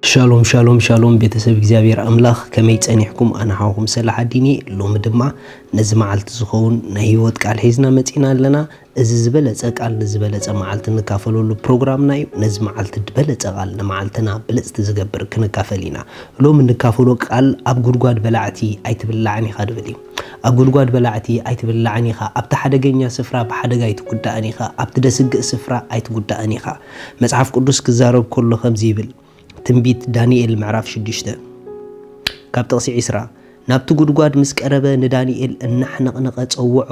ሻሎም ሻሎም ሻሎም ቤተሰብ እግዚኣብሔር ኣምላኽ፣ ከመይ ጸኒሕኩም? ኣነ ሓውኹም ሰላሓዲን እየ። ሎሚ ድማ ነዚ መዓልቲ ዝኸውን ናይ ህይወት ቃል ሒዝና መጺና ኣለና። እዚ ዝበለጸ ቃል ንዝበለጸ መዓልቲ እንካፈለሉ ፕሮግራምና እዩ። ነዚ መዓልቲ ዝበለጸ ቃል ንመዓልትና ብልጽቲ ዝገብር ክንካፈል ኢና። ሎሚ እንካፈሎ ቃል ኣብ ጉድጓድ በላዕቲ ኣይትብላዕን ኢኻ ድብል እዩ። ኣብ ጉድጓድ በላዕቲ ኣይትብላዕን ኢኻ። ኣብቲ ሓደገኛ ስፍራ ብሓደጋ ኣይትጉዳእን ኢኻ። ኣብቲ ደስግእ ስፍራ ኣይትጉዳእን ኢኻ። መጽሓፍ ቅዱስ ክዛረብ ከሎ ከምዚ ይብል። ትንቢት ዳንኤል ምዕራፍ ሽዱሽተ ካብ ጥቕሲ ዒስራ፣ ናብቲ ጉድጓድ ምስ ቀረበ ንዳንኤል እናሕነቕነቐ ጸውዖ።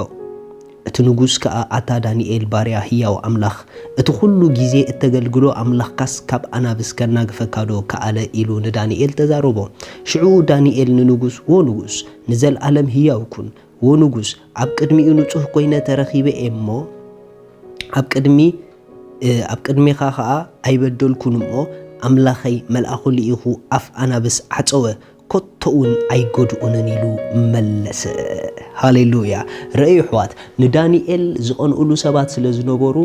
እቲ ንጉስ ከኣ፣ ኣታ ዳንኤል ባርያ ህያው ኣምላኽ፣ እቲ ኹሉ ግዜ እተገልግሎ ኣምላኽካስ ካብ ኣናብስ ከናግፈካ ዶ ከኣለ? ኢሉ ንዳንኤል ተዛረቦ። ሽዑ ዳንኤል ንንጉስ፣ ወ ንጉስ፣ ንዘልኣለም ህያው ኩን። ወ ንጉስ፣ ኣብ ቅድሚኡ ንጹህ ኮይነ ተረኺበ እየ እሞ፣ ኣብ ቅድሚ ኣብ ቅድሜኻ ኸኣ ኣይበደልኩን እሞ፣ ኣምላኸይ መልኣኹ ልኢኹ ኣፍ ኣናብስ ዓጸወ፣ ከቶ እውን ኣይጎድኡንን ኢሉ መለሰ። ሃሌሉያ። ርእዩ ኣሕዋት፣ ንዳንኤል ዝቐንኡሉ ሰባት ስለ ዝነበሩ፣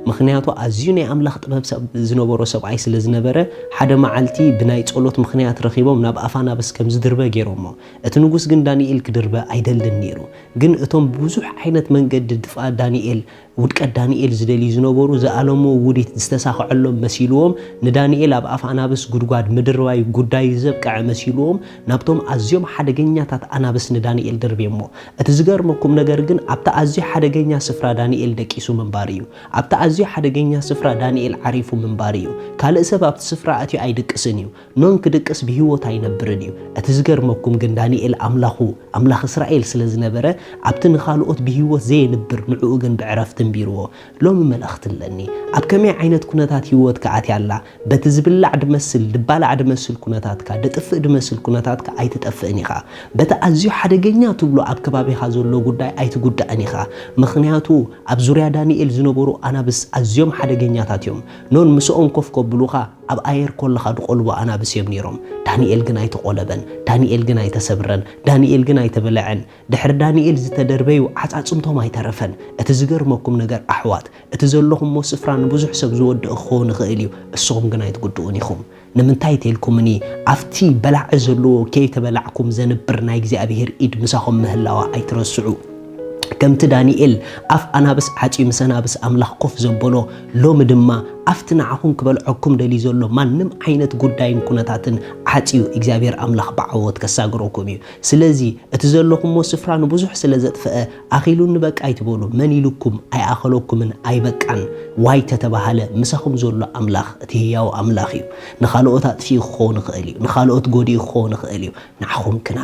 ምኽንያቱ ኣዝዩ ናይ ኣምላኽ ጥበብ ሰብ ዝነበሮ ሰብኣይ ስለ ዝነበረ፣ ሓደ መዓልቲ ብናይ ጸሎት ምኽንያት ረኺቦም ናብ ኣፍ ኣናብስ ከም ዝድርበ ገይሮሞ። እቲ ንጉስ ግን ዳንኤል ክድርበ ኣይደልን ነይሩ። ግን እቶም ብዙሕ ዓይነት መንገዲ ድፍኣ ዳንኤል ውድቀት ዳንኤል ዝደልዩ ዝነበሩ ዝኣለምዎ ውዲት ዝተሳኽዐሎም መሲልዎም፣ ንዳንኤል ኣብ ኣፍ ኣናብስ ጉድጓድ ምድርባይ ጉዳዩ ዘብቅዐ መሲልዎም፣ ናብቶም ኣዝዮም ሓደገኛታት ኣናብስ ንዳንኤል ደርብዮሞ። እቲ ዝገርመኩም ነገር ግን ኣብቲ ኣዝዩ ሓደገኛ ስፍራ ዳንኤል ደቂሱ ምንባር እዩ። ኣብቲ ኣዝዩ ሓደገኛ ስፍራ ዳንኤል ዓሪፉ ምንባር እዩ። ካልእ ሰብ ኣብቲ ስፍራ ኣትዩ ኣይድቅስን እዩ። ኖን ክድቅስ ብህይወት ኣይነብርን እዩ። እቲ ዝገርመኩም ግን ዳንኤል ኣምላኹ ኣምላኽ እስራኤል ስለ ዝነበረ፣ ኣብቲ ንኻልኦት ብህይወት ዘየንብር ንዕኡ ግን ብዕረፍቲ እንቢርዎ። ሎሚ መልእኽቲ ኣለኒ። ኣብ ከመይ ዓይነት ኩነታት ህይወትካ ኣትያ ኣላ? በቲ ዝብላዕ ድመስል፣ ድባላዕ ድመስል ኩነታትካ፣ ድጥፍእ ድመስል ኩነታትካ ኣይትጠፍእን ኢኻ። በቲ ኣዝዩ ሓደገኛ ትብሎ ኣብ ከባቢኻ ዘሎ ጉዳይ ኣይትጉዳእን ኢኻ። ምኽንያቱ ኣብ ዙርያ ዳንኤል ዝነበሩ ኣናብስ ኣዝዮም ሓደገኛታት እዮም። ኖን ምስኦም ኮፍ ከብሉኻ ኣብ ኣየር ኮለኻ ድቆልቡ ኣናብስ እዮም ነይሮም። ዳንኤል ግን ኣይተቆለበን። ዳንኤል ግን ኣይተሰብረን። ዳንኤል ግን ኣይተበለዐን። ድሕሪ ዳንኤል ዝተደርበዩ ዓጻጽምቶም ኣይተረፈን። እቲ ዝገርመኩም ነገር ኣሕዋት፣ እቲ ዘለኹሞ ስፍራ ንብዙሕ ሰብ ዝወድእ ክኸውን ይኽእል እዩ፣ እስኹም ግን ኣይትጉድኡን ኢኹም። ንምንታይ ተልኩምኒ? ኣብቲ በላዒ ዘለዎ ከይተበላዕኩም ዘንብር ናይ እግዚኣብሔር ኢድ ምሳኹም ምህላዋ ኣይትረስዑ። ከምቲ ዳንኤል ኣፍ ኣናብስ ዓጽዩ ምስ ኣናብስ ኣምላኽ ኮፍ ዘበሎ፣ ሎሚ ድማ ኣብቲ ንዓኹም ክበልዐኩም ደልዩ ዘሎ ማንም ዓይነት ጉዳይን ኩነታትን ዓጽዩ እግዚኣብሔር ኣምላኽ ብዓወት ከሳግረኩም እዩ። ስለዚ እቲ ዘለኹሞ ስፍራ ንብዙሕ ስለ ዘጥፍአ፣ ኣኺሉኒ በቃ ኣይትበሉ። መን ኢሉኩም? ኣይኣኸለኩምን፣ ኣይበቃን። ዋይ ተተባሃለ፣ ምሳኹም ዘሎ ኣምላኽ እቲ ህያው ኣምላኽ እዩ። ንኻልኦት ኣጥፊኡ ክኸውን ይኽእል እዩ። ንኻልኦት ጎዲኡ ክኸውን ይኽእል እዩ። ንዓኹም ግና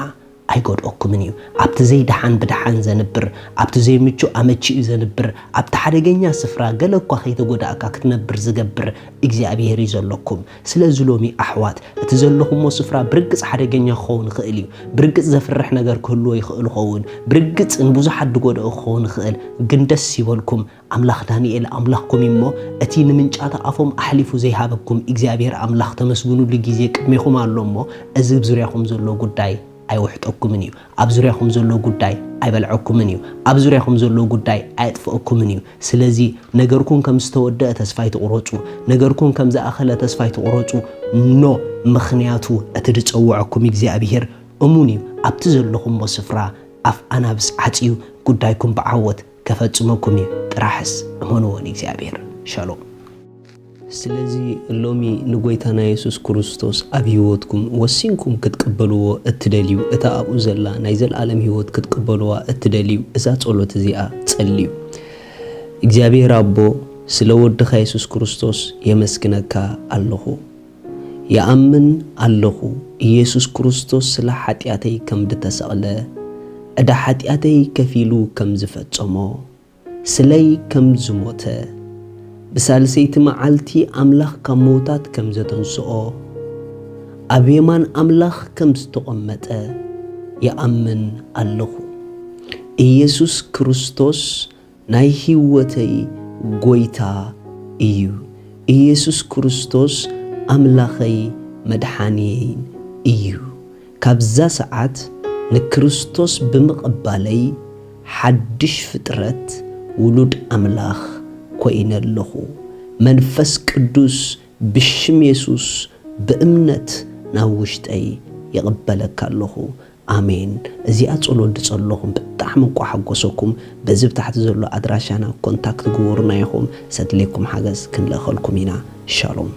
ኣይጎድኦኩምን እዩ። ኣብቲ ዘይደሓን ብደሓን ዘንብር፣ ኣብቲ ዘይምቹእ ኣመቺኡ ዘንብር፣ ኣብቲ ሓደገኛ ስፍራ ገለ እኳ ከይተጎዳእካ ክትነብር ዝገብር እግዚኣብሔር እዩ ዘለኩም። ስለዚ ሎሚ ኣሕዋት፣ እቲ ዘለኹሞ ስፍራ ብርግጽ ሓደገኛ ክኸውን ይኽእል እዩ። ብርግጽ ዘፍርሕ ነገር ክህልዎ ይኽእል ይኸውን። ብርግጽ ንብዙሓት ድጎድኦ ክኸውን ይኽእል። ግን ደስ ይበልኩም፣ ኣምላኽ ዳንኤል ኣምላኽኩም እዩ እሞ፣ እቲ ንምንጫታ ኣፎም ኣሕሊፉ ዘይሃበኩም እግዚኣብሔር ኣምላኽ ተመስግኑሉ ግዜ ቅድሜኹም ኣሎ እሞ፣ እዚ ኣብ ዙርያኹም ዘሎ ጉዳይ ኣይውሕጠኩምን እዩ። ኣብ ዙርያኹም ዘሎ ጉዳይ ኣይበልዐኩምን እዩ። ኣብ ዙርያኹም ዘሎ ጉዳይ ኣየጥፍአኩምን እዩ። ስለዚ ነገርኩም ከም ዝተወደአ ተስፋ ኣይትቑረጹ። ነገርኩም ከም ዝኣኸለ ተስፋ ኣይትቑረጹ። ኖ፣ ምኽንያቱ እቲ ዝጸውዐኩም እግዚኣብሔር እሙን እዩ። ኣብቲ ዘለኹምዎ ስፍራ ኣፍ ኣናብስ ዓጽዩ ጉዳይኩም ብዓወት ከፈጽመኩም እዩ። ጥራሕስ እመንዎ ንእግዚኣብሔር። ሻሎም። ስለዚ ሎሚ ንጎይታና የሱስ ክርስቶስ ኣብ ህይወትኩም ወሲንኩም ክትቅበልዎ እትደልዩ፣ እታ ኣብኡ ዘላ ናይ ዘለኣለም ህይወት ክትቅበልዋ እትደልዩ፣ እዛ ጸሎት እዚኣ ጸልዩ። እግዚኣብሔር ኣቦ፣ ስለ ወድኻ የሱስ ክርስቶስ የመስግነካ ኣለኹ። ይኣምን ኣለኹ፣ ኢየሱስ ክርስቶስ ስለ ሓጢኣተይ ከም ድተሰቕለ፣ ዕዳ ሓጢኣተይ ከፊሉ ከም ዝፈጸሞ፣ ስለይ ከም ዝሞተ፣ ብሳልሰይቲ መዓልቲ ኣምላኽ ካብ ምዉታት ከም ዘተንስኦ፣ ኣብ የማን ኣምላኽ ከም ዝተቐመጠ ይኣምን ኣለኹ። ኢየሱስ ክርስቶስ ናይ ህይወተይ ጎይታ እዩ። ኢየሱስ ክርስቶስ ኣምላኸይ መድሓንየይን እዩ። ካብዛ ሰዓት ንክርስቶስ ብምቕባለይ ሓድሽ ፍጥረት፣ ውሉድ ኣምላኽ ኮይነ ኣለኹ። መንፈስ ቅዱስ ብሽም የሱስ ብእምነት ናብ ውሽጠይ ይቕበለካ ኣለኹ። ኣሜን። እዚኣ ጸሎት ዝጸለኹም ብጣዕሚ እኳ ሓጎሰኩም፣ በዚ ብታሕቲ ዘሎ ኣድራሻና ኮንታክት ግበሩና ኢኹም። ሰድሌኩም ሓገዝ ክንልእኸልኩም ኢና። ሻሎም።